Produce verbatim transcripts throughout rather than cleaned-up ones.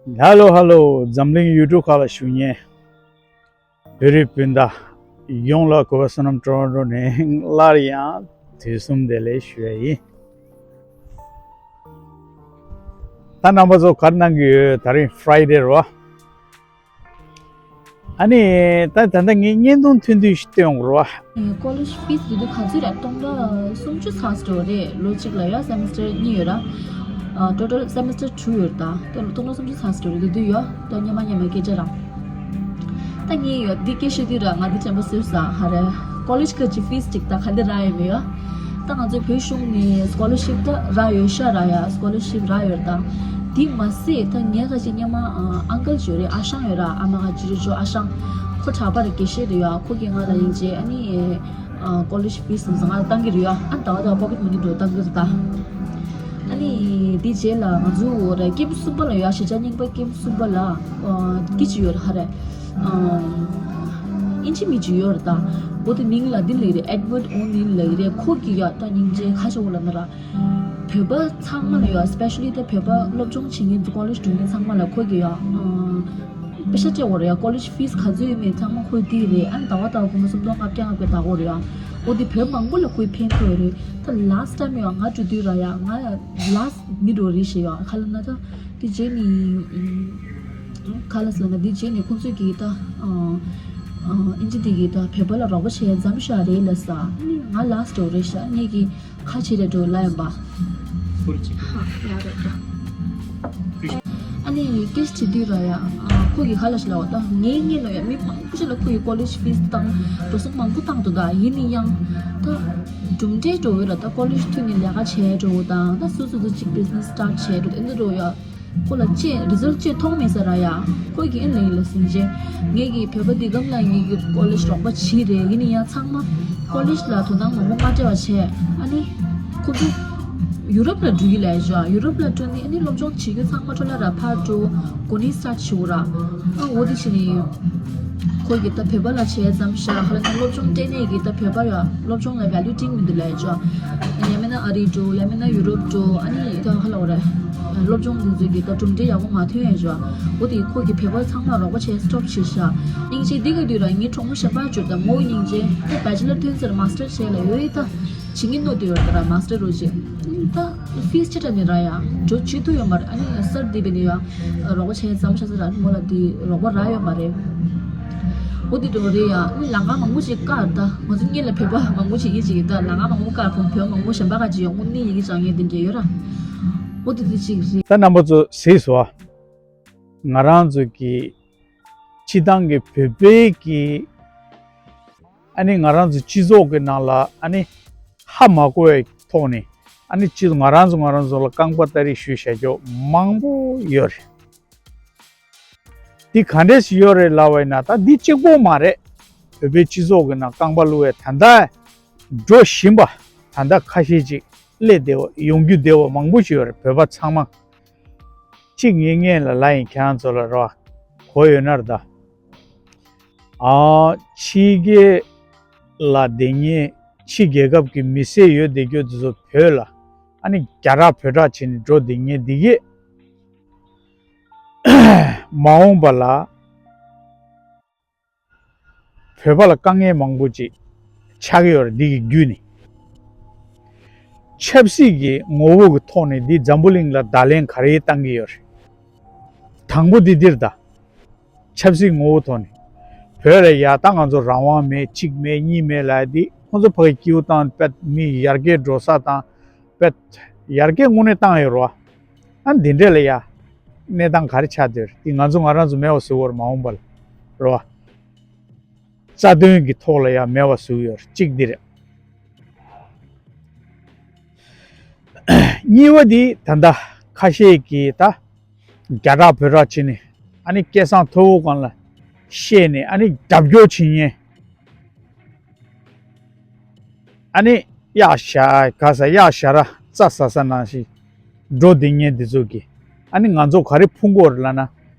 ཧ་ལོ་ཧ་ལོ། འཛམ་གླིང་ཡུལ་གྲུ་ཁག་ལ་བཞུགས་མཁན་བོད་རིགས་སྤུན་ཟླ་ཡོངས་ལ་གུས་པ་བསོད་ནམས་ཊོ་རོན་ཊོ་ནས་སླར་ཡང་དུས་གསུམ་བདེ་ལེགས་ཞུ་ཡ་ཡིན། ད་རྣམ་པ་ཚོ་ག་རེ་གནང་གི་ཡོད། ད་རིང་ཕ་རའི་ཌེ་རེད་བ། ཨ་ནི་ད་ད་ལྟ་ངས་བརྙན་ཐུང་ཐུང་ཐུང་ཞིག་སྟོན་དགོས་རེད་བ། ཀོ་ལེཇ་ཕིས་དེ་དུས་ག་ཚོད་རེད། སྟོང་ཕྲག་སུམ་ཅུ་ཚར་འགྲོ་རེད། ལོ་གཅིག་ལ་ཡ་སེ་མེ་སི་ཊར་གཉིས་ཡོད་ར། ཊོ་ཊལ་སེ་མེ་སི་ཊར་དྲུག་ཡོད་རེད། ད་སྟོང་ཕྲག་སུམ་ཅུ་ཚར་འགྲོ་རེད། དེ་དུས་ཡོད་ད་སྙན་མ་སྙན་མ་སྐད་ཆ་ར། ད་ངས་ཡོད་འདི་སྐད་ཤོད་དུས་ར་ང་འདི་དྲན་པ་གསོས་ས་ཧ་རེ། ཀོ་ལེཇ་ཁ་ཅིག་ཕིས་ཅིག་ད་ག་འདི་རག་ཡོད་མེད་ཡོད། ད་ང་ཚོའི་བོད་གཞུང་ནས་སི་ཀོ་ལར་ཤིབ་ད་རག་ཡོད་ཤག་ར་ཡ། སི་ཀོ་ལར་ཤིབ་རག་ཡོད་རེད། ད་དེ་མ་ཟད་ད་ངའི་ཁ་ཅིག་སྔོན་མ་ཨ་ཨང་ཀལ་ཅིག་ཡོད་རེད། ཨ་ཞང་ཡོད་ར། ཨ་མ་ག་ཅི་རེད་ཅོ་ཨ་ཞང་། ཁོ་གྲྭ་པ་རེད། དགེ་བཤེས་རེད་ཡ། ཁོ་གིས་ང་ལ་ཡིན་ཅེ་ཨ་ནི་ཨ་ཀོ་ལེཇ་ཕིས་ཙམ་ཙམ་ང་ལ་བཏང་གི་རེད་ཡ། ཨ་ནི་ཟླ་བ་ཟླ་བ་པོ་ཀེཊ་མ་ནི་འགྲོ་བཏང་གི་རེད་ད། ཨ་ནི་དེ་རྗེས་ལ་ང་ཚོ་ར་ཀེམ་གསུམ་པ་ལ་ཡ་གཞིས་ཆགས་རྙིང་པ་ཀེམ་གསུམ་པ་ལ་ཨ་སྐད་ཅིག་ཡོད་རེད་ཧ་རེ། ཨིན་ཇི་མི་ཅིག་ཡོད་རེད་ད། འོ་དེ་མིང་ལ་འདི་ལབ་རེད། ཨེཌ་ཝརཌ་ཨོ་ནིལ་ལབ་རེད། ཁོ་གིས་ཡ་ད་སྙིང་རྗེ་ཁ་ཤོ་ལ་ན་ར། བོད་པ་ཚང་མ་ལ་ཡ་སི་པེ་ཤ་ལི་ད་བོད་པ་སློབ་སྦྱོང་བྱེད་མཁན་ཀོ་ལེཇ་འགྲོ་མཁན་ཚང་མ་ལ་ཁོ་གིས་ཡ་པེ་ཤ་སྤྲད་ཡོད་རེད་ཡ། ཀོ་ལེཇ་ཕིས་ག་ཚོད་ཡོད་མེད་ཚང་མ་ཁོས་བལྟས་རེད། ཨ་ནི་ཟླ་བ་ཟླ་བ་སྒོར་མོ་སུམ་སྟོང་ལྔ་བརྒྱ་ལྔ་བརྒྱ་ད་གོ་རེད་ཡ། འོ་དེ་བོད་མང་པོ་ལ་ཁོས་ཕན་ཐོགས་རེད། ད་ལཱ་སི་ཊི་ཊའིམ་ཡ་ང་འགྲོ་དུས་ར་ཡ་ང་ཡ་ལཱ་སི་ཊི་མི་འགྲོ་རེད་ཞེས་ཡ་ཁ་ལ་ན་ད། དེ་རྗེས་ནི་ཁ་ལ་སི་ལ་ན་དེ་རྗེས་ནི་ཁོང་ཚོས་ཀྱིས་ད་ཨིན་ཇི་དེ་གིས་ད་བོད་པ་ལ་རོགས་པ་བྱས་མཚམས་བཞག་རེད་ལ་ས། ནི་ང་ལཱ་སི་ཊི་འགྲོ་རེད་ཤག་ངས་ཀྱིས་ཁ་ཕྱེ་རེ་འགྲོ་ལ་ཡིན་པ། ཧ་ཡ་རེད་ད། ཨ་ནི་སྐད་ཆ་དྲི་དུས་ར་ཡ། ཁོ་གིས་ཁ་ལ་ཞིག་ལ་བ་ད་ངའི་ངའི་ལ་ཡ་མི་མང་པོ་ཞིག་ལ་ཁོ་ཡི་ཀོ་ལེཇ་ཕིས་བཏང་འགྲོ་སོང་མང་པོ་བཏང་འདུག་ག་ཡིན་ནི་ཡང་ད་གྲུབ་འབྲས་འགྲོ་འོས་ལ་ད་ཀོ་ལེཇ་ཐོན་ནས་ལས་ཀ་བྱས་འགྲོ་དང་ད་སོ་སོ་སོ་གཅིག་བི་ཛི་ནེ་སི་སི་ཊར་བྱས་འགྲོ་དེ་འདྲ་འགྲོ་ཡ། ཁོ་ལ་ཅེས་རི་ཛལ་ཅེས་མཐོང་མེད་ས་ར་ཡ། ཁོ་གིས་ཨེ་ལེ་ཡིན་ལ་ཟིན་རྗེས་ངེད་ཀྱི་བོད་པ་འདི་གམ་ལ་ངེད་ཀྱི་ཀོ་ལེཇ་རོགས་པ་བྱེད་རེད། ཡིན་ནི་ཡང་ཚང་མ་ཀོ་ལེཇ་ལ་དོ་སྣང་མང་པོ་མ་སྤྲད་པ་བྱས། ཨ་ནི་ཁོ་ཚོ་ཡུ་རོབ་ལ་འགྲོ་གི་ལ་ཡ། ཡུ་རོབ་ལ་འགྲོ་ནི་ཨ་ནི་སློབ་སྦྱོང་བྱེད་རྒྱུ་ཚང་མ་འཕྲོ་བརླག་ར་ཕར་འགྲོ་གོ་ནི་ས་བྱེད་འོ་ར། ཨ་འོ་དེ་བྱས་ནི་ཁོ་གིས་ད་བོད་པ་ལ་བྱས་ཙམ་ཤ་ཁ་ལ་ཚང་སློབ་སྦྱོང་སྤྲད་ནས་ཀྱི་ད་བོད་པ་ཡ་སློབ་སྦྱོང་ལ་ཝེ་ལུ་སྤྲད་མི་འདུག་ལ་ཡ་ཅོ། ཡང་མིན་ན་ཨ་རི་འགྲོ་ཡང་མིན་ན་ཡུ་རོབ་འགྲོ་ཨ་ནི་ད་ཧ་ལ་འོ་ར། སློབ་སྦྱོང་འདི་ཚོ་གི་ད་གྲུབ་འབྲས་ཡག་པོ་མ་ཐོན་ཡ་ཅོ། འོ་དེ་ཁོ་གི་བོད་པ་ཚང་མ་རོགས་པ་བྱས་སི་ཊོབ་བྱས་ཤག་སྙིང་རྗེ་འདི་ག་དུས་ར་ངའི་གྲོགས་མོ་གཞན་པ་ཅོ་ད་མོ་སྙིང་རྗེ་ད་བེ་ཅི་ལར་ཐོན་ཚར་མ་སི་ཊར་བྱས་ལ་ཡོད་རེད་ད། བྱེད་ཀྱི་ནོ་དེ་ཡོད་ད་ར་མ་སི་ཊར་རོ་ཅེ། ད་ཕིས་ཅི་ད་ནི་ར་ཡ་འགྲོ་བྱེད་ཐུབ་ཡོད་མ་རེད། ཨ་ནི་སར་དེ་བས་ནི་ཡ་རོགས་པ་བྱས་ཙམ་ཤ་ས་ར་ནི་མོ་ལ་དེ་རོགས་པ་ར་ཡོད་མ་རེད། འོ་དེ་འགྲོ་རེད་ཡ། ནི་ལམ་ཁ་མང་པོ་ཞིག་བཀག་ད་ང་ཚོ་གཉིས་ལ་བོད་པ་མང་པོ་ཞིག་ཡིན་ཅིག་ད་ལམ་ཁ་མང་པོ་བཀག་གོང་བོད་མང་པོ་གཞན་པ་ག་ཅིག་ཡོང་དངོས་གནས་ཡིན་གྱི་ཅང་ངས་དེ་འདྲ་ཡོད་ར། འོ་དེ་དེ་ཅིག་རེད། ད་རྣམ་པ་ཚོ་གཟིགས་སོ། ང་རང་ཚོ་གི་སྤྱི་བཏང་གི་བོད་པའི་གི་ཨ་ནི་ང་རང་ཚོ་སྤྱི་ཚོགས་ཀྱི་ནང་ལ་ཨ་ནི་ཧ་མ་གོ་བའི་ཐོག་ནས་ཨ་ནི་སྤྱི་ང་རང་ཚོ་ང་རང་ཚོ་ལ་རྐང་པ་སྟ་རེ་གཞུས་བཞག་རྒྱུ་མང་པོ་ཡོད་རེད། འདི་ག་འདྲས་ཞིག་ཡོད་རེད་ལབ་པ་ཡིན་ན་ད་འདི་གཅིག་པོ་མ་རེད། བོད་པའི་སྤྱི་ཚོགས་ཀྱི་ནང་རྐང་པ་བླུགས་པའི་ད་ལྟ་འགྲོ་བཞིན་པ་ད་ལྟ་ཁ་ཤས་ཅིག་སླེབས་བསྡད་པ་ཡོང་རྒྱུ་བསྡད་པ་མང་པོ་ཞིག་ཡོད་རེད། བོད་པ་ཚང་མ་གཅིག་ངས་སྔོན་ལ་ལབ་ཡིན། ཁྱེད་རང་ཚོ་ལ་རོགས་གོ་ཡོད་ན་རེད་ད། ཨ་ཕྱི་རྒྱལ་ལ་བསྡད་མཁན་ཕྱི་རྒྱལ་ཁབ་ཀྱི་མི་སེར་ཡོད་བསྡད་རྒྱུ་དེ་ཚོ་བོད་ལ་ཨ་ནི་རྒྱ་ར་བོད་ར་བྱས་ནས་འགྲོ་བསྡད་མཁན་འདི་གས་མ་འོངས་པ་ལ་བོད་པ་ལ་དཀའ་ངལ་མང་པོ་ཅིག་ཆགས་ཀྱི་ཡོད་རེད། འདི་གི་བརྒྱུད་ནས་ཆབ་སྲིད་ཀྱི་ངོ་བོ་གི་ཐོག་ནས་འདི་འཛམ་བུ་གླིང་ལ་བརྡ་ལན་ག་རེ་བཏང་གི་ཡོད་རེད། དང་པོ་འདི་འདིར་ད། ཆབ་སྲིད་ངོ་བོ་ཐོག་ནས་བོད་ལ་ཡ་ད་ང་ཚོ་རང་དབང་མེད་གཅིག་མེད་གཉིས་མེད་ལབ་ཡ་འདི་ཁོང་ཚོ་ཕ་གི་སྐྱིད་པོ་བཏང་དཔེ་མི་ཡར་རྒྱས་འགྲོ་ས་དང་དཔེ་ཡར་རྒྱས་དངོས་གནས་བཏང་ཡོད་རེད་བ། ཨ་འདི་འདྲས་ལ་ཡ་གནས་སྟངས་ག་རེ་ཆགས་བསྡད་རེད། འདི་ང་ཚོ་ང་རང་ཚོ་མེད་པ་བཟོ་དགོས་རེད་མ་འོངས་པ་ལ་རེད་བ། རྩ་དོན་གྱི་ཐོག་ལ་ཡ་མེད་པ་བཟོ་གི་ཡོད་རེད། གཅིག་འདི་རེད། གཉིས་པ་འདི་ད་ལྟ་ཁ་ཤས་ཀྱིས་ད་རྒྱ་གྲགས་བོད་གྲགས་བྱས་ནས་ཨ་ནི་སྐལ་བཟང་ཐོབ་པོ་སྒང་ལ་བཤད་ནས་ཨ་ནི་རྒྱབ་སྐྱོར་བྱེད་མཁན། ཨ་ནི་གཡག་ཞ་ག་ས་གཡག་ཞ་ར་རྩྭ་ཟ་ས་ནང་བཞིན་འགྲོ་བསྡད་མཁན་འདི་ཚོ་གིས་ཨ་ནི་ང་ཚོ་ག་རེ་ཕུང་གི་ཡོད་རེད་ལབ་ན།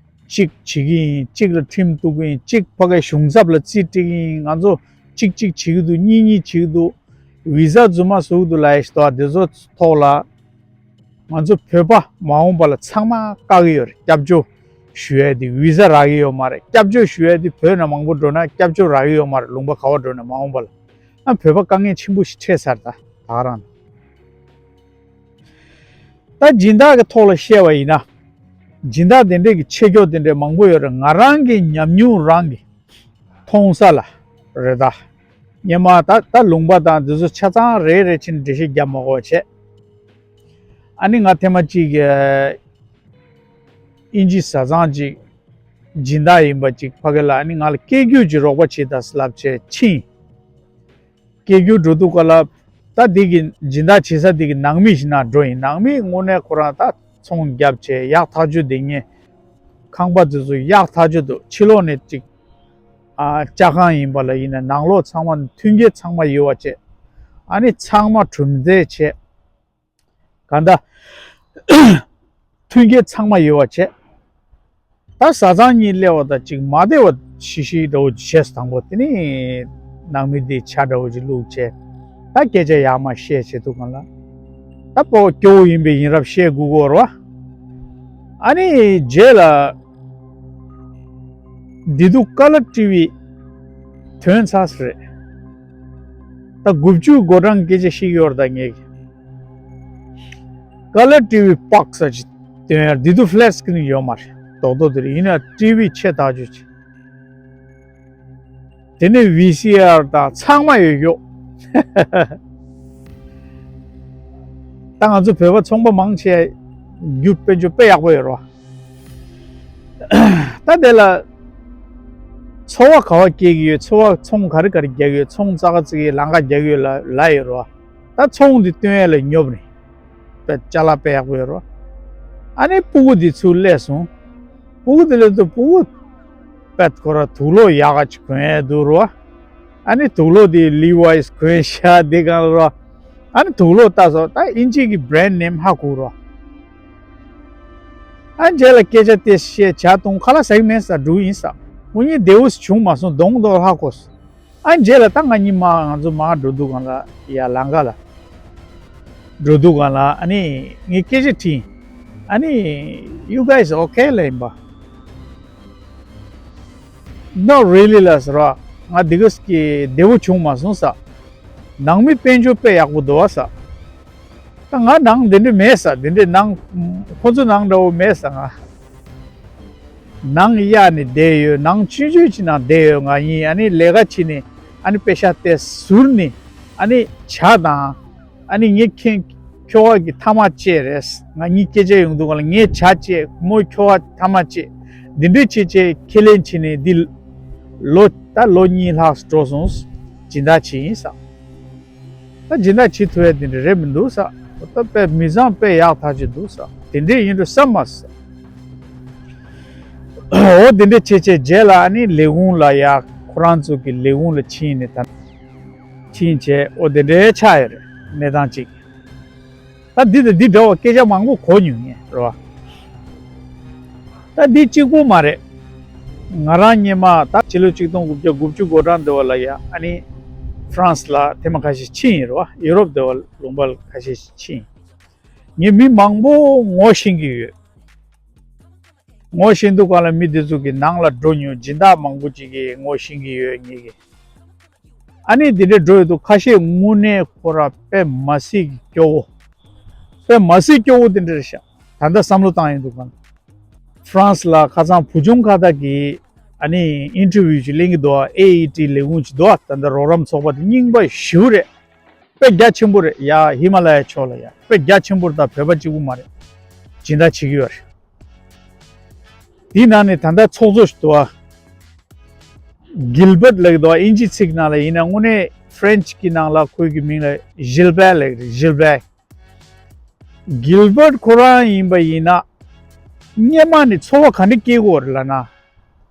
གཅིག་བྱེད་ཀྱི་ཡིན། གཅིག་ལ་ཁྲིམས་གཏུག་གི་ཡིན། གཅིག་ཕ་གའི་གཞུང་ཚབ་ལ་རྩིས་སྤྲད་ཀྱི་ཡིན། ང་ཚོ་གཅིག་གཅིག་བྱེད་ཀྱི་འདུག་གཉིས་གཉིས་བྱེད་ཀྱི་འདུག་ཝི་ས་རྫུན་མ་བཟོ་གི་འདུག་ལབ་ཡ་ཞིག་འདུག་འདི་ཚོ་ཐོག་ལ་ང་ཚོ་བོད་པ་མ་འོངས་པ་ལ་ཚང་མ་བཀག་གི་ཡོད་རེད། སྐྱབས་བཅོལ་ ཞུ་ཡས་དེ་བི་ཟ་རག་གི་ཡོད་མ་རེད། སྐྱབས་བཅོལ་ཞུ་ཡས་དེ་བོད་ནང་མང་པོ་འགྲོ་ན་སྐྱབས་བཅོལ་རག་གི་ཡོད་མ་རེད། ལུང་པ་ག་བ་འགྲོ་ན་མ་འོངས་པ་ལ། ཨ་བོད་པ་དཀའ་ངལ་ཆེན་པོ་ཞིག་འཕྲད་ཚར། ད་ད་ག་རང་ད་སྦྱིན་བདག་གི་ཐོག་ལ་བཤད་པ་ཡིན་ན། སྦྱིན་བདག་དེ་འདྲས་ཀྱི་ཆེ་མཆོག་དེ་འདྲས་མང་པོ་ཡོད་རེད། ང་རང་གི་ཉམས་མྱོང་རང་གི་མཐོང་ས་ལ་རེད་ད། སྔོན་མ་ད་ད་ལུང་པ་དང་འདི་ཚོ་ཆ་ཚང་རེ་རེ་བྱས་ནས་འགྲེལ་བཤད་རྒྱབ་མ་དགོས་བྱས། ཨ་ནི་ང་ཐེངས་མ་གཅིག་གི་ཨིན་ཇི་བཟའ་ཚང་གཅིག་སྦྱིན་བདག་ཡིན་པ་གཅིག་ཕ་གི་ལ་ཨ་ནི་ང་ལ་སྐད་སྒྱུར་གྱི་རོགས་པ་བྱེད་དང་ལབ་བྱས་ཕྱིན། སྐད་སྒྱུར་འགྲོ་དུས་སྐབས་ལ་ད་འདི་གི་སྦྱིན་བདག་བྱེད་ས་འདི་གི་ནང་མི་ཞིག་ན་འགྲོ་ཡིན། ནང་མིས་དངོས་གནས་ཁོ་རང་ད་ཚོང་རྒྱབ་བྱས་ཡག་ཐག་ཆོད། དེ་ངས་ཁང་པ་དེ་ཚོ་ཡག་ཐག་ཆོད་འདུག་ཕྱི་ལོགས་ནས་ཅིག་ཨ་ལྕགས་ཁང་ཡིན་པ་ལ་ཡིན་ན་ནང་ལོགས་ཚང་མ་མཐུན་རྐྱེན་ཚང་མ་ཡོད་པ་བྱས། ཨ་ནི་ཚང་མ་གྲུབ་འབྲས་བྱས། གང་ལྟར་མཐུན་རྐྱེན་ཚང་མ་ཡོད་པ་བྱས། ད་བཟའ་ཚང་གཉིས་སླེབས་པ་དང་ཅིག་མ་བདེ་བ་ཤི་ཤི་འདྲ་བོ་ཅིག་བྱས་སོང་། དང་པོ་དེ་ནི་ནང་མི་དེ་ཇ་འདྲ་བོ་ཅིག་བླུགས་བྱས། ད་སྐད་ཆ་ཡག་མ་བཤད་བྱེད་དུས་སྒང་ལ། ད་ཕོ་སྐྱོ་བོ་ཡིན་པས་ཡིན་རབས་བཤད་དགོས་ཀྱི་ཡོད་རེད་བ། ཨ་ནི་རྗེས་ལ་འདི་དུས་ཀ་ལར་ཊི་བི་ཐོན་ཚར་ས་རེད། ད་དགུ་བཅུ་གོ་གྲངས་སྐད་ཆ་བཤད་ཀྱི་ཡོད་རེད། ད་ངས་ཀ་ལར་ཊི་བི་པག་ས་ཅིག་སྟོན་ཡར། འདི་དུས་ཕི་ལེཊ་སི་ཀི་རིན་ཡོད་མ་རེད། རྡོག་རྡོག་དེ་རེད། ཡིན་ན་ཊི་བི་ཆེ་ཐག་ཆོད་ཅིག་དེ་ནས་བི་སི་ཨར་དང་ཚང་མ་ཡོད་ཡོད། ད་ང་ཚོ་བོད་པ་ཚོང་པ་མང་ཆེ་རྒྱུ་དཔལ་འབྱོར་དཔེ་ཡག་པོ་ཡོད་རེད་བ། ད་དེ་ལ་འཚོ་བ་ག་བ་སྐྱེལ་གྱི་ཡོད། འཚོ་བ་ཚོང་ག་རེ་ག་རེ་རྒྱག་གི་ཡོད། ཚོང་ཙག་ཙིག་གི་ལམ་ཁ་རྒྱག་གི་ཡོད་ལབ་ལབ་ཡོད་རེད་བ། ད་ཚོང་འདི་སྟོན་ཡས་ལ་ཉོབ་ནས་དཔེ་ཅ་ལག་དཔེ་ཡག་པོ་ཡོད་རེད་བ། ཨ་ནི་སྤུ་གུ་འདི་ཚུར་སླེབས་སོང་། སྤུ་གུ་འདི་སླེབས་དུས་སྤུ་གུ་དཔེ་ཁོ་ར་དུག་ལོག་ཡག་ག་ཅིག་གོན་ཡས་འདུག་རེད་བ། ཨ་ནི་དུག་ལོག་དེ་ལི་ཝའི་སི་གོན་ཤག་དེ་སྒང་ལ་རོ། ཨ་ནི་དུག་ལོག་ལྟ་སོང་། ད་ཨིན་ཇི་གི་བྷི་རེན་ཌི་ནེམ་ཧ་གོ་རོ། ཨ་རྗེས་ལ་སྐད་ཆ་དེ་བཤད། ཇ་བཏུང་། ཁ་ལག་ཟ་གི་མེད་ས། འགྲོ་གི་ཡིན་ས། ཁོ་གཉིས་བདེ་བོ་བྱུང་མ་སོང་། གདོང་མདོག་ཧ་གོ་སོང་། ཨ་རྗེས་ལ་ད་ང་གཉིས་མ་ང་ཚོ་མར་འགྲོ་དུས་སྒང་ལ་ཡར་ལམ་ཁ་ལ་འགྲོ་དུས་སྒང་ལ་ཨ་ནི་ངས་སྐད་ཆ་དྲིས། ཨ་ནི་you guys okay ལབ་ཡིན་པ། Not really ལབ་ཟེར་བ། ང་འདི་ག་ཟེ་གི་བདེ་བོ་བྱུང་མ་སོང་ས། ནང་མི་དཔལ་འབྱོར་དཔེ་ཡག་པོ་འདུག་བ་ས། ད་ང་ནང་འདི་འདྲ་མེད་ས། འདི་འདྲ་ནང་ཁོ་ཚོ་ནང་འདྲ་བོ་མེད་ས། ང་ནང་གཡར་ནས་བསྡད་ཡོད། ནང་ཆུང་ཆུང་ཅིག་ནང་བསྡད་ཡོད། ང་གཉིས་ཨ་ནི་ལས་ཀ་བྱས་ནས་ཨ་ནི་པེ་ཤག་དེ་ཟུར་ནས་ཨ་ནི་ཇ་དང་། ཨ་ནི་ངས་ཁྱེད་ཁྱོ་ག་གི་ཐ་མག་བཅད་རེད། ང་གཉིས་སྐད་ཆ་ཡོང་དུས་སྒང་ལ་ངས་ཇ་བཅད། མོས་ཁྱོ་ག་ཐ་མག་བཅད། འདི་འདྲས་བྱས་བྱས་ཁས་ལེན་བྱས་ནས་འདི་ལོ་ད་ལོ་གཉིས་ལྷག་འགྲོ་སོང་། སྦྱིན་བདག་བྱས་ཡིན་ས། ད་སྦྱིན་བདག་བྱེད་ཐུབ་ཡ་འདི་འདྲ་རེད་མི་འདུག་ས། ད་དཔེ་མི་བཟང་དཔེ་ཡག་ཐག་ཆོད་འདུག་ས། དེ་འདྲས་ཡིན་འགྲོ་བསམ་མ་སོང་། འོ་དེ་འདྲས་བྱས་བྱས་རྗེས་ལ་ཨ་ནི་ལས་ཁུངས་ལ་ཡ་ཁོ་རང་ཚོ་གི་ལས་ཁུངས་ལ་ཕྱིན་ནས་ད། ཕྱིན་བྱས་འོ་དེ་འདྲའི་ཆགས་ཡོད་རེད། གནས་སྟངས་གཅིག་ད་འདི་དང་འདི་འདྲ་བ་སྐད་ཆ་མང་པོ་གོ་མྱོང་ངས་རེད་བ། ད་འདི་གཅིག་པུ་མ་རེད། ང་རང་སྔོན་མ་ད་ཕྱི་ལོ་ཆིག་སྟོང་དགུ་བརྒྱ་དགུ་བཅུ་གོ་གྲངས་འདི་བ་ལ་ཡ་ཨ་ནི་ཧྥ་རན་སི་ལ་ཐེངས་མ་ཁ་ཤས་ཕྱིན་ཡིན་རེད་བ། ཡུ་རོབ་འདི་བ་ལུང་པ་ཁ་ཤས་ཕྱིན། ངས་མི་མང་པོ་ངོ་ཤེས་ཀྱི་ཡོད། ངོ་ཤེས་དུས་སྒང་ལ་མི་དེ་ཚོ་གི་ནང་ལ་འགྲོ་མྱོང་། སྦྱིན་བདག་མང་པོ་ཅིག་གིས་ངོ་ཤེས་ཀྱི་ཡོད་ངེད་ཀྱི། ཨ་ནི་དེ་འདྲས་འགྲོ་ཡོད་དུས་ཁ་ཤས་དངོས་གནས་ཁོ་ར་དཔེ་མ་སྲིད་ཀྱི་སྐྱོ་བོ། དཔེ་མ་སྲིད་སྐྱོ་བོ་དེ་འདྲ་རེད་ཤག་ད་ལྟ་བསམ་བློ་བཏང་ཡོང་དུས་སྒང་ལ། ཧྥ་རན་སི་ལ་ཁ་སང་བུ་ཆུང་ཁ་བརྡ་གི་ཨ་ནི་ཨིན་ཊར་བིའུ་ཅིག་ལེན་གྱི་འདུག་ཨེ་ཨི་ཊི་ལས་ཁུངས་ཅིག་འདུག་ད་ལྟ་རོགས་རམ་ཚོགས་པ་དེ་རྙིང་པ་ཞེ་པོ་རེད། དཔེ་རྒྱ་ཆེན་པོ་རེད་ཡ། ཧི་མ་ལ་ཡ་ཕྱོགས་ལ་ཡ་དཔེ་རྒྱ་ཆེན་པོ་རེད། ད་བོད་པ་གཅིག་པུ་མ་རེད། སྦྱིན་བདག་བྱེད་ཀྱི་ཡོད་རེད། དེའི་ནང་ནས་ད་ལྟ་ཚོགས་གཙོ་ཞིག་འདུག་ཨ། གིལ་བྷར་ལབ་ཀྱི་འདུག་ཨ། ཨིན་ཇི་ཚིག་ནང་ལ་ཡིན་ན་དངོས་གནས་ཧྥ་རན་སི་གི་ནང་ལ་ཁོའི་གི་མིང་ལ་ཞིལ་བྷེ་ལབ་ཀྱི་རེད། ཞིལ་བྷེ། གིལ་བྷར་ཁོ་རང་ཡིན་པ་ཡིན་ན་སྔོན་མ་ནས་ཚོར་བ་ག་འདྲ་སྐྱེ་དགོས་རེད་ལབ་ན།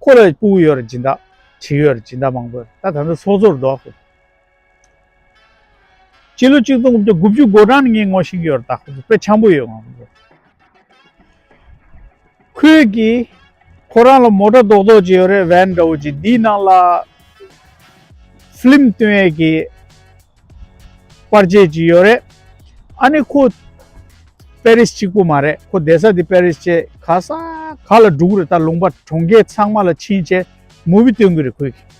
ཁོ་ལ་སྤུ་གུ་ཡོད་རེད། སྦྱིན་བདག་བྱེད་ཡོད་རེད། སྦྱིན་བདག་མང་པོ་ཡོད་རེད། ད་ད་ལྟ་ཚོགས་གཙོ་རེད་འདུག་ཨ། ཁོ་སྤྱི་ལོ་ཆིག་སྟོང་དགུ་བརྒྱ་དགུ་བཅུ་གོ་གྲངས་ནས་ངས་ངོ་ཤེས་ཀྱི་ཡོད་རེད། ད་ཁོ་ཚོ་དཔེ་འཆམ་པོ་ཡོད། ང་ཁོ་ཚོ་ཁོས་ཀྱིས་ཁོ་རང་ལ་མོ་ཊ་རྡོག་རྡོག་ཅིག་ཡོད་རེད། ཝེན་འདྲ་བོ་ཅིག་འདིའི་ནང་ལ་ཕི་ལིམ་སྟོན་ཡས་ཀྱི་པར་ཆས་ཅིག་ཡོད་རེད། ཨ་ནི་ཁོ་ པེ་རིས་གཅིག་པུ་མ་རེད། ཁོ་བསྡད་ས་དེ་པེ་རིས་བྱས། ག་ས་ག་ལ་འགྲོ་གི་རེད། ད་ལུང་པ་གྲོང་ཁྱེར་ཚང་མ་ལ་ཕྱིན་བྱས་མུ་བི་སྟོན་གི་རེད་ཁོས་ཀྱིས།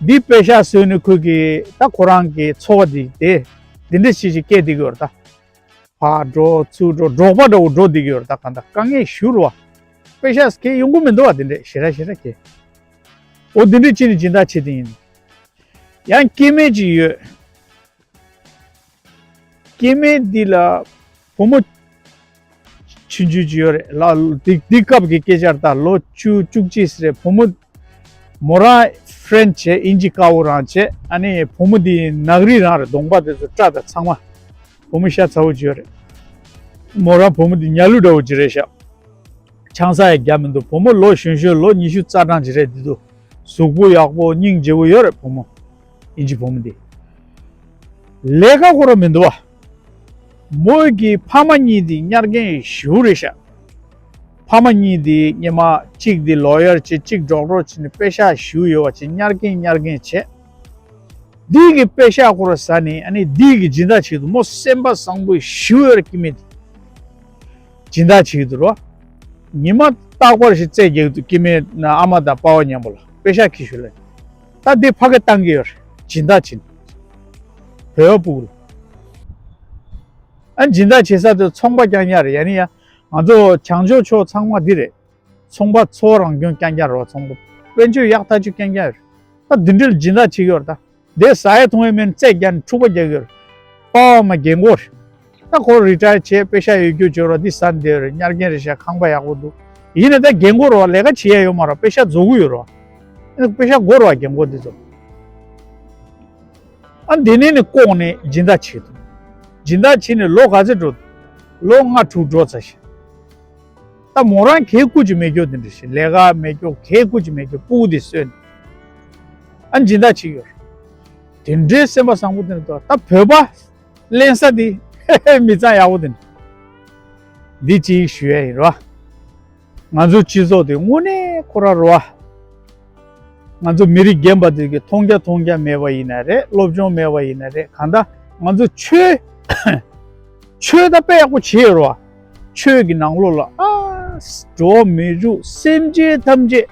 འདི་པེ་ཤག་བཟོས་ནས་ཁོས་ཀྱིས་ད་ཁོ་རང་གི་འཚོ་བ་འདི་དེ་འདི་འདྲ་ཞིག་ཞིག་སྐྱེལ་བསྡད་ཀྱི་ཡོད་རེད་ད། ཕར་འགྲོ་ཚུར་འགྲོ། འབྲོག་པ་འདྲ་བོ་འགྲོ་བསྡད་ཀྱི་ཡོད་རེད་ད། གང་ལྟར་དཀའ་ངལ་ཞེ་པོ་རེད་བ། པེ་ཤག་སྐྱེལ་ཡོང་གི་མི་འདུག་བ། དེ་འདྲས་ཞེ་དྲག་ཞེ་དྲག་སྐྱེལ། འོ་དེ་འདྲས་བྱས་ནས་སྦྱིན་བདག་བྱེད་དེ་ཡིན། ཡང་སྐྱེ་དམན་ཅིག་ཡོད། སྐྱེ་དམན་འདི་ལ་བུ་མོ་ཆུང་ཆུང་ཅིག་ཡོད་རེད། ལ་འདི་འདི་སྐབས་ཀྱི་སྐད་ཆ་རེད་ད། ལོ་བཅུ་བཅུ་གཅིག་ཙམ་རེད། བུ་མོ་མོ་རང་ཧྥ་རན་ཆི་བྱས། ཨིན་ཇི་དཀར་པོ་རང་བྱས། ཨ་ནི་བུ་མོ་འདི་ནག་རིལ་རང་རེད། གདོང་པ་དེ་ཚོ་སྐྲ་དང་ཚང་མ། བུ་མོ་ཤ་ཚ་པོ་ཅིག་ཡོད་རེད། མོ་རང་བུ་མོ་འདི་ཉ་ལུ་འདྲ་བོ་ཅིག་རེད་ཤག་ཆང་ས་ཡང་རྒྱག་མི་འདུག་བུ་མོ་ལོ་གཞོན་གཞོན་ལོ་ཉི་ཤུ་རྩ་གྲངས་ཅིག་རེད། འདི་འདུག་གཟུགས་པོ་ཡག་པོ་སྙིང་རྗེ་པོ་ཡོད་རེད་བུ་མོ། ཨིན་ཇི་བུ་མོ་འདི། ལས་ཀ་ཁོ་རང་མི་འདུག་བ། མོ་གི་ཕ་མ་གཉིས་འདི་གཉེར་མཁན་ཞེ་པོ་རེད་ཤག་ཕ་མ་གཉིས་འདི་སྔོན་མ་གཅིག་འདི་ལོ་ཡར་བྱས། གཅིག་ཌོག་ཊར་བྱས་ནས་པེ་ཤག་ཞེ་པོ་ཡོད་པ་བྱས། གཉེར་མཁན་གཉེར་མཁན་བྱས། འདི་གི་པེ་ཤག་ཁོ་རང་ཟ་ནས། ཨ་ནི་འདི་གི་སྦྱིན་བདག་བྱེད་ཀྱི་འདུག་མོ་སེམས་པ་བཟང་པོ་ཞེ་པོ་ཡོད་རེད། སྐྱེ་དམན་འདི་སྦྱིན་བདག་བྱེད་ཀྱི་འདུག་རོ། ཉི་མ་རྟག་པར་ཞིག་རྩེད་རྒྱག་གི་འདུག་སྐྱེ་དམན་ཨ་མ་དང་པ་ཕ་མཉམ་པོ་ལ་པེ་ཤག་ཁྱེར་ཤོག་ལབ། ད་འདི་ཕ་གིར་བཏང་གི་ཡོད་རེད། སྦྱིན་བདག་བྱེད། བོད་པ་སྤུ་གུ་ལ། ཨ་སྦྱིན་བདག་བྱེད་ས་དེ་ཚོང་པ་རྐྱང་རྐྱང་རེད། ཡ་ནི་ཡ། ང་ཚོ་བྱང་ཕྱོགས་ཕྱོགས་ཚང་མ་འདི་རེད། ཚོང་པ་འཚོ་བ་རང་སྐྱོང་རྐྱང་རྐྱང་རེད་བ། ཚོང་པ་དཔལ་འབྱོར་ཡག་ཐག་ཆོད་རྐྱང་རྐྱང་རེད། ད་འདི་འདྲ་ལ་སྦྱིན་བདག་བྱེད་ཀྱི་ཡོད་རེད་ད། དེ་ཟ་ཡ་འཐུང་ཡ་མེད་ནས་རྩེད་རྒྱག་ནས་འཁྲུག་པ་རྒྱག་གི་ཡོད་རེད། པ་ཕ་མ་རྒན་གོག་རེད། ད་ཁོ་རི་ཊ་ཡར་བྱས། པེ་ཤག་ཡོད་རྒྱུ་བྱོས་རོགས། འདི་ཟ་ནས་བསྡད་ཡོད་རེད། གཉེར་མཁན་རེད་ཤག་ཁང་པ་ཡག་པོ་འདུག་ཡིན་ན་ད་རྒན་གོག་རེད་བ། ལས་ཀ་བྱེད་ཡ་ཡོད་མ་རེད་བ། པེ་ཤག་རྫོགས་ཀྱི་ཡོད་རེད་བ། ཨ་ནི་པེ་ཤག་དགོས་རེད་བ་རྒན་གོག་འདི་ཚོ། ཨ་འདི་ནས་ནི་ལྐོག་ནས་སྦྱིན་བདག་བྱེད་འདུག་སྦྱིན་བདག་བྱས་ནས་ལོ་ག་ཚོད་འགྲོ་འདུག་ལོ་ལྔ་དྲུག་འགྲོ་ཚར་ཤག་ད་མོ་རང་གའི་སྐུ་ཅིག་མེད་རྒྱུ་དེ་འདྲ་ཞིག་ལས་ཀ་མེད་རྒྱུ། གའི་སྐུ་ཅིག་མེད་རྒྱུ། སྤུ་གུ་དེ་གསོས་ནས་ཨ་སྦྱིན་བདག་བྱེད་ཀྱི་ཡོད་རེད། དེ་འདྲའི་སེམས་པ་བཟང་པོ་དེ་འདྲ་འདུག་ད་བོད་པ་གླེང་ས་དེ་མི་ཚང་ཡག་པོ་དེ་འདྲ། འདི་གཅིག་ཞུ་ཡ་ཡིན་རོ། ང་ཚོ་སྤྱི་ཚོགས་དེ་དངོས་གནས་ཁོ་ར་རོ། ང་ཚོ་མི་རིགས་རྒན་པ་དེ་གི་མཐོང་རྒྱ་མཐོང་རྒྱ་མེད་པ་ཡིན་ན་རེད། སློབ་སྦྱོང་མེད་པ་ཡིན་ན་རེད། གང་ལྟར་ང་ཚོ་ཆོས་ཆོས་ད་དཔེ་ཡག་པོ་བྱས་ཡོད་རེད་བ། ཆོས་ཀྱི་ནང་ལོགས་ལ་ཨ་འགྲོ་བ་མི་རིགས་སེམས་ཅན་ཐམས་ཅད་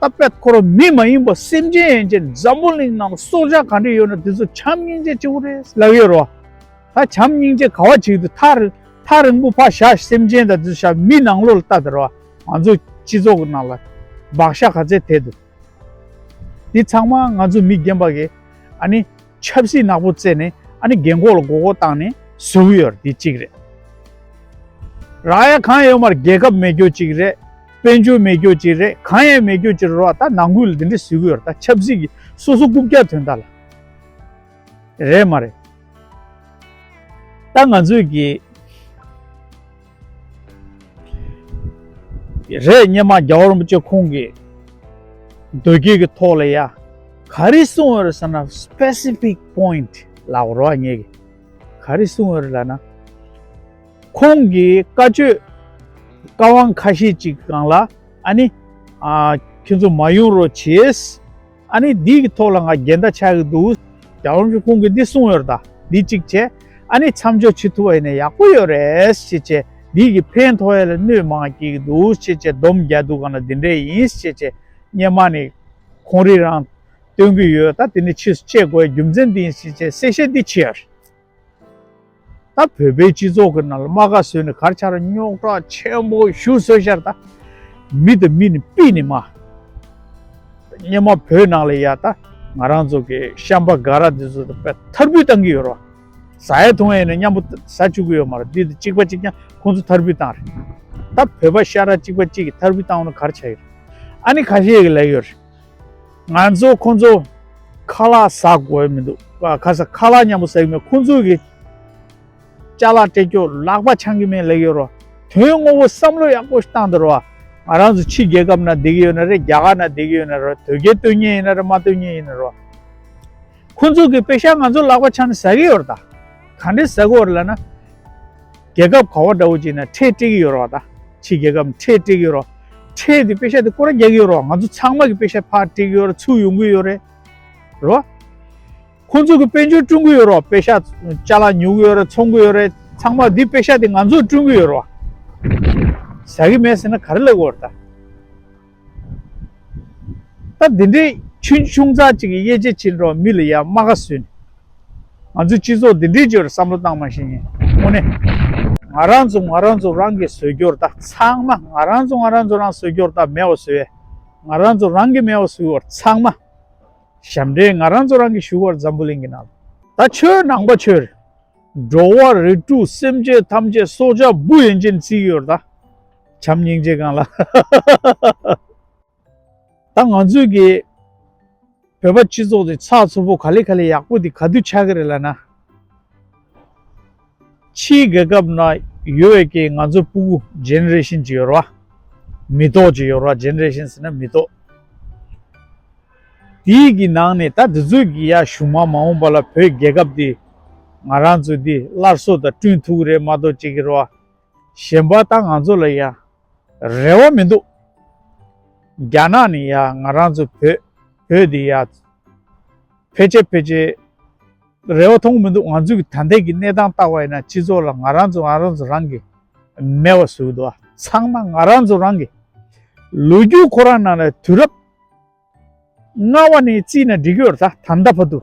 ད་དཔེ་ཁོ་རང་མི་མ་ཡིན་པ་སེམས་ཅན་ཡན་ཆད། འཛམ་བུ་གླིང་ནང་ལ་སྲོག་ཆགས་ག་འདྲ་ཡོད་ན་དེ་ཚོ་བྱམས་སྙིང་རྗེ་ཆེན་པོ་རེད་ལབ་ཡོད་རེད་བ། ད་བྱམས་སྙིང་རྗེ་ག་བ་བྱེད་ཀྱི་འདུག་ཐག་རིང་ཐག་རིང་པོ་ཕར་བཞག་སེམས་ཅན་དང་དེ་ཚོ་བཞག་མི་ནང་ལོགས་ལ་ལྟ་དེ་རེད་བ། ང་ཚོ་སྤྱི་ཚོགས་ཀྱི་ནང་ལ་བག་ཆགས་ག་ཚད་དེ་འདུག་འདི་ཚང་མ་ང་ཚོ་མི་རྒན་པ་གིས་ཨ་ནི་ཆབ་སྲིད་ནག་པོ་རྩེས་ནས་ཨ་ནི་རྒན་གོག་ལ་མགོ་སྐོར་བཏང་ནས་བཟོ་གི་ཡོད་རེད། འདི་གཅིག་རེད། རག་ཡ་གང་ཡོད་མ་རེད། རྒྱལ་ཁབ་མེད་རྒྱུ་གཅིག་རེད། དཔལ་འབྱོར་མེད་རྒྱུ་གཅིག་རེད། གང་ཡང་མེད་རྒྱུ་གཅིག་རེད་བ། ད་ནང་ཁུལ་ལ་འདི་འདྲ་བཟོ་གི་ཡོད་རེད། ད་ཆབ་སྲིད་ཀྱི་སོ་སོ་རྐུབ་བཀྱག་དོན་དག་ལ་རེད་མ་རེད། ད་ང་ཚོས་ཀྱི་རེད། སྔོན་མ་རྒྱལ་བ་རིན་པོ་ཆེ་ཁོང་གིས་མདོ་སྐྱེས་ཀྱི་ཐོག་ལ་ཡ་ག་རེ་གསུངས་ཡོད་རེད་ཟེར་ན། སི་པེ་སི་ཕིག་པོ་ཡིན་ཊི་ལབ་རོགས། ངས་ཀྱི་ག་རེ་གསུངས་ཡོད་རེད་ལབ་ན། ཁོང་གིས་བཀའ་ཆོས་བཀའ་དབང་ཁ་ཤས་ཅིག་སྒང་ལ་ཨ་ནི་ཨ་ཁྱོད་ཚོ་མ་ཡོང་རོགས་བྱེད། ཨ་ནི་འདི་གི་ཐོག་ལ་ང་འགལ་ཟླ་ཆགས་ཀྱི་འདུག་རྒྱལ་བ་རིན་པོ་ཆེ་ཁོང་གིས་འདི་གསུངས་ཡོད་རེད་ད། འདི་གཅིག་བྱས། ཨ་ནི་མཚམས་འཇོག་བྱེད་ཐུབ་པ་ཡིན་ན་ཡག་པོ་ཡོད་རེད་ཅེས་བྱས། འདི་གི་ཕན་ཐོགས་ཡ་ལ་གནོད་མང་སྐྱེལ་གྱི་འདུག་ཅེས་བྱས། སྡོམ་རྒྱག་འདུག་ག་ན་འདི་འདྲ་ཡིན་ཅེས་བྱས། སྔོན་མ་ནས་ཁོང་རང་རང་སྟོན་གྱི་ཡོད། ད་དེ་ནི་ཕྱིས་སུ་བཅད་དགོས་རྒྱུ་མཚན་འདི་ཡིན་ཞེས་བྱས་གསལ་བཤད་འདི་བྱས་ཡོད་རེད། ད་བོད་པའི་སྤྱི་ཚོགས་ཀྱི་ནང་ལ་དམག་སྒར་བཟོས་ནས་ག་རེ་བྱས་རུང་རྙོག་དྲ་ཆེན་པོ་ཞེ་པོ་བཟོས་ཤག་ད་མི་དང་མི་ནི་ཕྱད་ནས་མར། སྔོན་མ་བོད་ནང་ལ་ཡ་ད་ང་རང་ཚོ་གི་ཤམ་པ་སྒ་ར་འདི་ཚོ་ད་དཔེ་མཐར་འབུད་བཏང་གི་ཡོད་རེད་བ། ཟ་ཡ་འཐུང་ཡ་ཡིན་ན་མཉམ་པོ་ཟ་བཅུག་གི་ཡོད་མ་རེད། འདི་དང་གཅིག་པ་གཅིག་རྐྱང་ཁོང་ཚོ་མཐར་འབུད་བཏང་རེད། ད་བོད་པ་ཤ་ཁྲག་གཅིག་པ་གཅིག་གིས་མཐར་འབུད་བཏང་བ་ན་ག་རེ་བྱ་ཡི་རེད། ཨ་ནི་ཁ་ཤས་ཀྱིས་ལབ་ཡོད་རེད། ང་ཚོ་ཁོང་ཚོ་ཁ་ལག་ཟ་དགོས་མི་འདུག་ཁ་ཟས་ཁ་ལག་མཉམ་པོ་ཟ་གི་མེད། ཁོང་ཚོ་གི་ཅ་ལག་སྤྲད་རྒྱུ་ལག་པ་འཆང་གི་མེད་ལབ་ཡོད་རོ། དོན་དངོས་པོ་བསམ་བློ་ཡག་པོ་ཞིག་བཏང་དང་རོ། ང་རང་ཚོ་ཕྱི་རྒྱལ་ཁབ་ན་བསྡད་ཀྱི་ཡོད་ན་རེད། རྒྱ་གར་ན་བསྡད་ཀྱི་ཡོད་ན་རེད། དོལ་རྒྱལ་སྟོན་མཁན་ཡིན་ན་རེད། མ་སྟོན་མཁན་ཡིན་ན་རོ། ཁོང་ཚོ་གི་པེ་ཤག་ང་ཚོ་ལག་པ་འཆང་ནས་ཟ་གི་ཡོད་རེད་ད། ག་འདྲས་ཟ་གི་ཡོད་རེད་ལབ་ན། རྒྱལ་ཁབ་ག་བ་འདྲ་བོ་ཅིག་ན་ཁྲལ་སྤྲད་ཀྱི་ཡོད་རེད་བ་ད། ཕྱི་རྒྱལ་ཁབ་ཁྲལ་སྤྲད་ཀྱི་ཡོད་རེད་བ། ཁྲལ་དེ་པེ་ཤག་དེ་སྐོར་ར་རྒྱག་གི་ཡོད་རེད་བ། ང་ཚོ་ཚང་མ་གི་པེ་ཤག་ཕར་སྤྲད་ཀྱི་ཡོད་རེད། ཚུར་ཡོང་གི་ཡོད་རེད། རེད་བ། ཁོང་ཚོ་གི་དཔལ་འབྱོར་བསྐྲུན་གྱི་ཡོད་རེད་བ། པེ་ཤག་ཅ་ལག་ཉོ་གི་ཡོད་རེད། འཚོང་གི་ཡོད་རེད། ཚང་མ་འདི་པེ་ཤ་དེ་ང་ཚོས་བསྐྲུན་གྱི་ཡོད་རེད་བ། ཟ་གི་མེད་ཟེར་ན་ག་རེ་ལབ་དགོས་རེད་ད། ད་འདི་འདྲའི་ཆུང་ཆུང་ཙག་ཅིག་གི་དབྱེ་འབྱེད་བྱེད་འགྲོ་མི་ལ་ཡ་རྨ་ཁ་བཟོས་ནས། ང་ཚོའི་སྤྱི་ཚོགས་འདི་འདྲའི་ཅིག་བསམ་བློ་བཏང་མ་ཤེས་མཁན་དངོས་གནས། ང་རང་ཚོ་ང་རང་ཚོ་རང་གིས་བཟོས་རྒྱུ་རེད་ད། ཚང་མ་ང་རང་ཚོ་ང་རང་ཚོ་རང་བཟོས་རྒྱུ་རེད་ད། མེད་པ་བཟོས། ང་རང་ཚོ་རང་གིས་མེད་པ་བཟོས་པ་རེད་ཚང་མ། ཞབས་འདྲེན་ང་རང་ཚོ་རང་གིས་ཞུ་བར་འཛམ་བུ་གླིང་གི་ནང་ལ། ད་ཆོས་ནང་པ་ཆོས་རེད། འགྲོ་བ་རིགས་དྲུག་སེམས་ཅན་ཐམས་ཅད་སྲོག་ཆགས་འབུ་ཡན་ཆད་བརྩི་གི་ཡོད་རེད་ད། བྱམས་སྙིང་རྗེ་གང་ལ། ད་ང་ཚོས་ཀྱི་བོད་པ་སྤྱི་ཚོགས་དེ་ཚགས་ཚུད་པོ་ག་ལེ་ག་ལེ་ཡག་པོ་དེ་ག་དུས་ཆགས་ཀྱི་རེད་ལབ་ན། ཕྱིའི་རྒྱལ་ཁབ་ན་ཡོད་པའི་ཀྱི་ང་ཚོ་སྤུ་གུ་ཇེ་ནེ་རེ་ཤན་ཅིག་ཡོད་རེད་བ། མི་ཐོག་ཅིག་ཡོད་རེད་བ། ཇེ་ནེ་རེ་ཤན་ཟེར་ན་མི་ཐོག་དེའི་གི་ནང་ནས་ད་དེ་ཚོའི་གི་ཡ་གཞུག་མ་མ་འོངས་པ་ལ་བོད་རྒྱལ་ཁབ་འདི་ང་རང་ཚོ་འདི་སླར་གསོ་དང་བསྐྲུན་ཐུབ་ཀྱི་རེད་མ་གཏོགས་ཅིག་གི་རེད་བ། གཞན་པ་ད་ང་ཚོ་ལ་ཡ་རེ་བ་མི་འདུག་རྒྱ་ནག་ནས་ཡ་ང་རང་ཚོ་བོད་བོད་འདི་ཡ་ཕལ་ཆེར་ཕལ་ཆེར་རེ་བ་མཐོང་གི་མི་འདུག་ང་ཚོའི་གི་ད་ལྟའི་གི་གནས་སྟངས་བལྟ་བ་ཡིན་ན་སྤྱི་ཚོགས་ལ་ང་རང་ཚོ་ང་རང་ཚོ་རང་གི་མེད་པ་བཟོས་འདུག་ཚང་མ་ང་རང་ཚོ་རང་གི་ལོ་རྒྱུས་ཁོ་རང་ནང་ལ་དུས་རབས་ལྔ་པ་ནས་བརྩིས་ན་འགྲིག་གི་ཡོད་རེད་ད། ད་ལྟ་བར་དུ་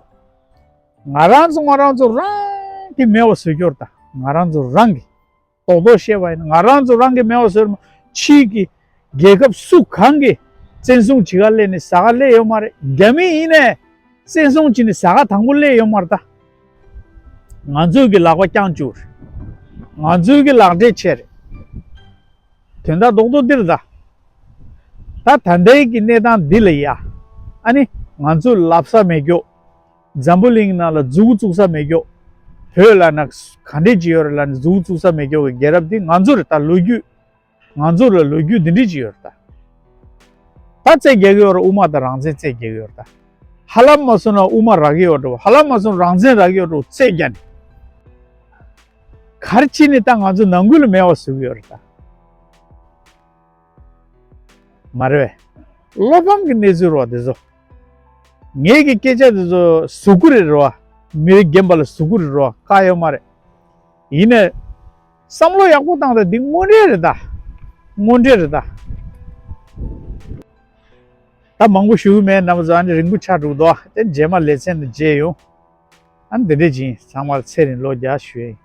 ང་རང་ཚོ་ང་རང་ཚོ་རང་གི་མེད་པ་བཟོས་ཀྱི་ཡོད་རེད་ད། ང་རང་ཚོ་རང་གི་རྡོག་རྡོག་བཤད་པ་ཡིན་ན་ང་རང་ཚོ་རང་གི་མེད་པ་བཟོས་ནས་ཕྱིའི་གི་རྒྱལ་ཁབ་སུ་གང་གི་བཙན་བཟུང་བྱེད་ག་སླེབས་ནས་ཟ་ག་སླེབས་ཡོད་མ་རེད། རྒྱ་མི་ཡིན་ནས་བཙན་བཟུང་བྱས་ནས་ཟ་ག་དང་པོ་སླེབས་ཡོད་མ་རེད་ད། ང་ཚོའི་གི་ལག་པ་བརྐྱངས་བཅུག་རེད། ང་ཚོའི་གི་ལག་འབྲེལ་ཆད་རེད། དོན་དག་རྡོག་རྡོག་འདི་རེད་ད། ད་ད་ལྟའི་གི་གནས་སྟངས་འདི་ལ་ཡ། ཨ་ནི་ང་ཚོ་ལབ་ས་མེད་ཀྱོག་འཛམ་བུ་གླིང་ནང་ལ་མཛུབ་གུ་བཙུགས་ས་མེད་ཀྱོག་བོད་ལ་ན་ག་འདྲས་ཅིག་ཡོད་རེད་ལབ་ནས་མཛུབ་གུ་བཙུགས་ས་མེད་ཀྱོག་གི་རྒྱལ་རབས་འདི་ང་ཚོ་རེད་ད། ལོ་རྒྱུས་ང་ཚོ་ལ་ལོ་རྒྱུས་འདི་འདྲས་ཅིག་ཡོད་རེད་ད། ད་རྩོད་རྒྱག་གི་ཡོད་རེད། དབུ་མ་དང་རང་བཙན་རྩོད་རྒྱག་གི་ཡོད་རེད་ད། ཧ་ལམ་མ་སོང་ན་དབུ་མ་རག་གི་ཡོད་འགྲོ། ཧ་ལམ་མ་སོང་རང་བཙན་རག་གི་ཡོད་འགྲོ་རྩོད་རྒྱག་ནས། ག་རེ་བྱས་ནས་ད་ང་ཚོ་ནང་ཁུལ་ལ་མེད་པ་བཟོ་གི་ཡོད་རེད་ད། མ་རེད་པས། བློ་ཕམ་གྱི་གནས་ཚུལ་རེད་བ་དེ་ཚོ། ངེད་ཀྱི་སྐད་ཆ་དེ་ཚོ་ཟུག་གུ་རེད་རེད་བ། མི་རིགས་རྒན་པ་ལ་ཟུག་གུ་རེད་རེད་བ། བཀག་ཡོད་མ་རེད། ཡིན་ནའི། བསམ་བློ་ཡག་པོ་བཏང་དང་འདི་དངོས་འབྲེལ་རེད་ད། དངོས་འབྲེལ་རེད་ད། ད་མང་པོ་ཞུ་གི་མེད། རྣམ་པ་ཚོ་ཨ་ནི་རིང་པོ་ཆགས་འགྲོ་གི་འདུག་དེ་རྗེས་མ་ལེ་ཚན་དུ་མཇལ་ཡོང་། ཨ་ནི་འདི་འདྲས་ཅིག་ཡིན། ཚང་མར་ཚེ་རིང་ལོ་བརྒྱ་ཞུ་ཡ་ཡིན།